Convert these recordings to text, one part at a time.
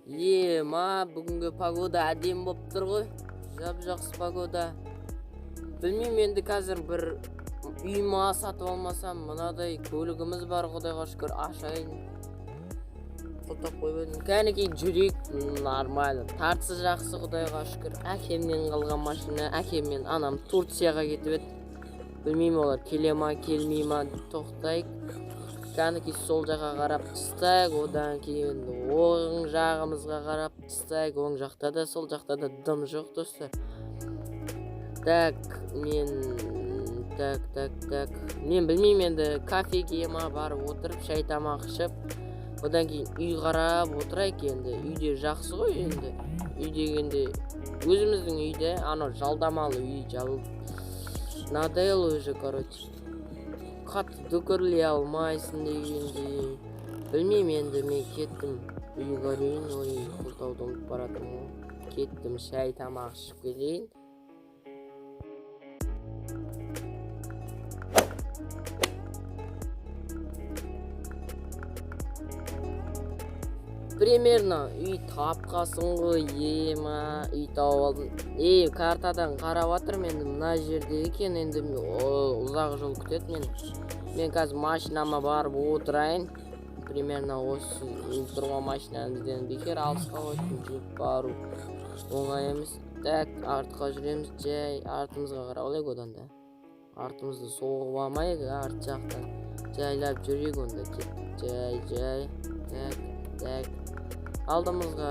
Ема, бүгінгі погода әдемі болып тұр ғой. Жап жақсы погода. Білмеймін енді, қазір бір үй ма сатып алмасам, мынадай көлігіміз бар, құдайға шүкір, ашайын. Құлыптап қойып едім. Кәнекей, жүрейік, нормально. Тартысы жақсы, құдайға шүкір. Әкемнен қалған машина, әкем мен анам Турцияға кетіп еді. Білмеймін, олар келе ма, келмей ма, тоқтайық. Кәнекей, сол жаққа қарап тастайық, одан кейін оң жағымызға қарап тастайық. Оң жақта да, сол жақта да дым жоқ, достар. Так, мен так, так, так. Мен білмеймін енді, кафеге ма барып отырып, шай тамақ ішіп, одан кейін үй қарап отырайық енді. Үйде жақсы ғой енді. Үй дегенде өзіміздің үйде, анау жалдамалы үй жал. Надоело уже, короче. Қатты дүкірлей алмайсың дегендей. Білмеймін енді, мен кеттім. Үй көрейін, ой, құлтауды ұмытып баратырмын ғой. Кеттім, шай тамақ ішіп келейін. Примерно үй тапқасың ғой, ема, үй тауып алдым. Ей, картадан қарап жатырмын енді, мына жерде екен енді, ұзақ жол күтеді мені. Мен қазір машинама барып отырайын. Примерно осы тұрған машинаны бізден бекер алысқа қойдым, жүріп бару оңай емес. Так, артқа жүреміз, жай артымызға қарап алайық одан да. Артымызды соғып алмайық, арт жақтан жайлап жүрейік онда, кеттік, жай, жай. Так, так. Алдымызға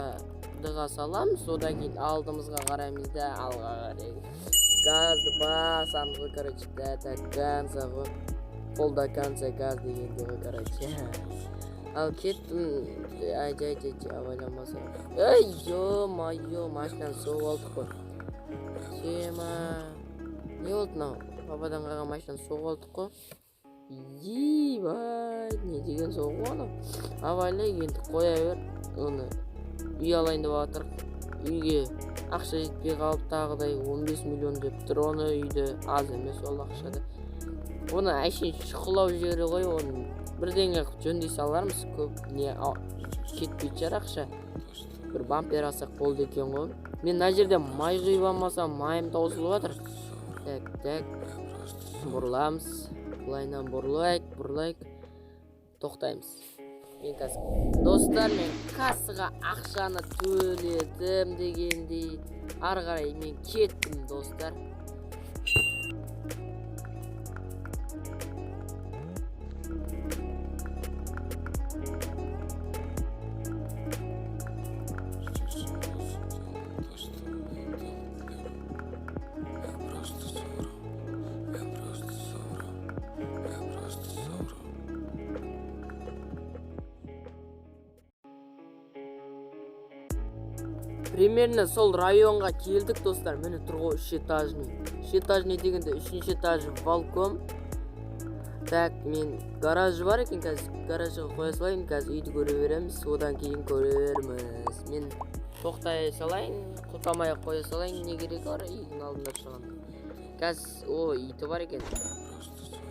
дыға саламыз, одан кейін алдымызға қараймыз да, алға қарай. Газды басамыз ғой, короче, да, до конца ғой. Пол до конца газ дегенде ғой, короче. Ал кеттім. Ай, жай, жай, жай, абайламаса. Эй, ё-моё, машинаны соғып алдық қой. Тема. Не болды мынау? Пападан қалған машинаны соғып алдық қой. Ебай, не деген соғу анау? Абайлайық енді, қоя бер. Оны үй алайын деп жатыр. Үйге ақша жетпей қалып, тағыдай 15 миллион деп тұр. Оны үйде аз емес ол ақшада. Оны әшейін шұқылау жері ғой, оны бірдеңе қылып жөндей салармыз. Көп не кетпейтін шығар ақша. Бір бампер алсақ болды екен ғой. Мен мына жерде май құйып алмасам, майым таусылып жатыр. Так, так. Бұрыламыз. Былайынан бұрылайық, бұрылайық. Тоқтаймыз. Мен қазір, достар, мен кассаға ақшаны төледім дегендей, ары қарай мен кеттім, достар. Я просто соврал. Я просто соврал. Я просто соврал. Примерно сол районға келдік, достар. Міне тұр ғой үш этажный. Үш этажный дегенде үшінші этажы балкон. Так, мен гаражы бар екен, қазір гаражға қоя салайын, қазір үйді көре береміз, одан кейін көрерміз. Мен тоқтай салайын, құлтамай ақ қоя салайын, не керегі бар үйдің алдында тұрғанда. Қазір, о, иті бар екен.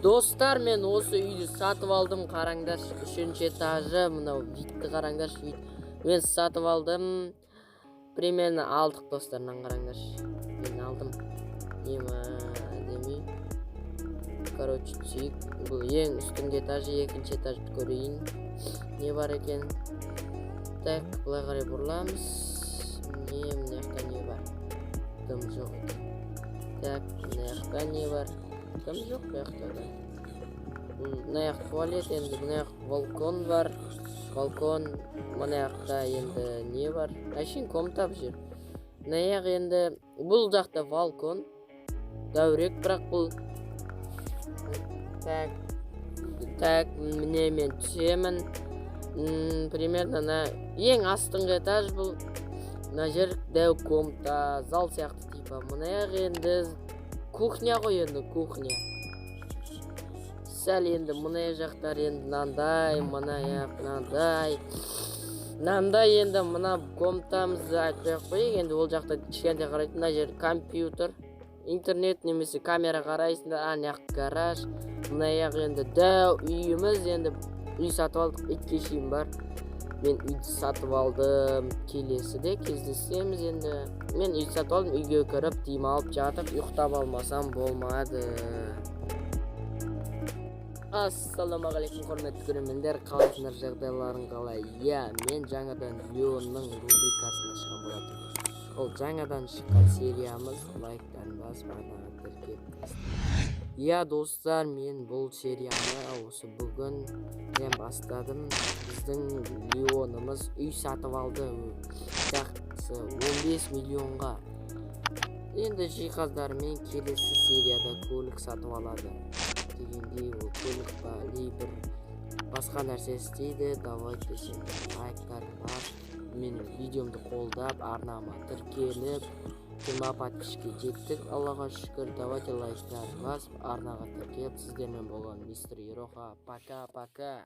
Достар, мен осы үйді сатып алдым, қараңдаршы, үшінші этажы, мынау видті қараңдаршы, вид. Мен сатып алдым. Примерно алдық, достар, мынаны қараңдаршы. Мен алдым. Ема демей. Короче, түсейік. Бұл ең үстіңгі этажы, екінші этажды көрейін. Не бар екен? Так, былай қарай бұрыламыз. Не, мына жақта не бар? Дым жоқ екен. Так, мына жақта не бар? Дым жоқ бұл жақта да. Мына жақ туалет енді, мына жақ балкон бар. Балкон, мына жақта енді не бар? Әшейін комната бұл жер. Мына жақ енді, бұл жақта балкон. Дәурек, бірақ бұл. Так, так, міне мен түсемін. Примерно мына ең астыңғы этаж бұл. Мына жер дәу комната, зал сияқты типа. Мына жақ енді кухня ғой енді, кухня. Сәл енді мына жақтар енді мынандай, мына жақ мынандай. Мынандай енді мына комнатамызды айтпай ақ қояйық, енді ол жақта кішкентай қарайтын мына жер компьютер, интернет немесе камера қарайсыңдар, ана жақ гараж, мына жақ енді дәу үйіміз, енді үй сатып алдық, итке шейін бар. Мен үйді сатып алдым. Келесіде кездесеміз енді. Мен үйді сатып алдым, үйге кіріп, демалып жатып, ұйықтап алмасам болмады. Ассалаумағалейкум, құрметті көрермендер, қалайсыңдар, жағдайларың қалай? Иә, мен жаңадан Леонның рубрикасын ашқан болатынмын. Ол жаңадан шыққан сериямыз, лайктарын басып, арнаға тіркеліп. Иә, достар, мен бұл серияны осы бүгін мен бастадым. Біздің Леонымыз үй сатып алды. Жақсы, 15 миллионға. Енді жиһаздарымен келесі серияда көлік сатып алады. Дегендей, ол көлік па, или бір басқа нәрсе істейді. Давайте сендер лайктарын басып, менің видеомды қолдап, арнама тіркеліп, 20 подписчикке жеттік, Аллаға шүкір. Давайте лайктарын басып, арнаға тіркеліп, сіздермен болған мистер Ероха. Пока, пока.